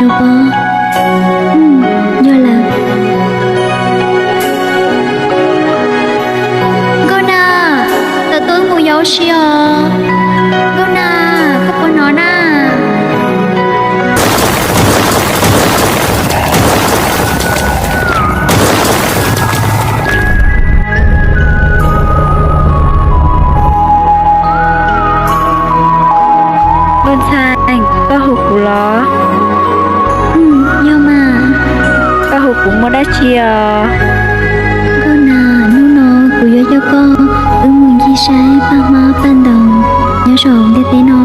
rau pob. Yog lawm. Nkauj Nag, tau tuaj mus yos ua si os. Nkauj Nag, koj puas hnov na? Nkauj Ntxhais, koj hu kuv los? Yog mas. Koj hu kuv muaj dab tsi os? Nkauj Nag, hnub no kuv yuav coj koj wb mus ncig saib paj hmab paj ntoos nyob saum ntiaj teb no.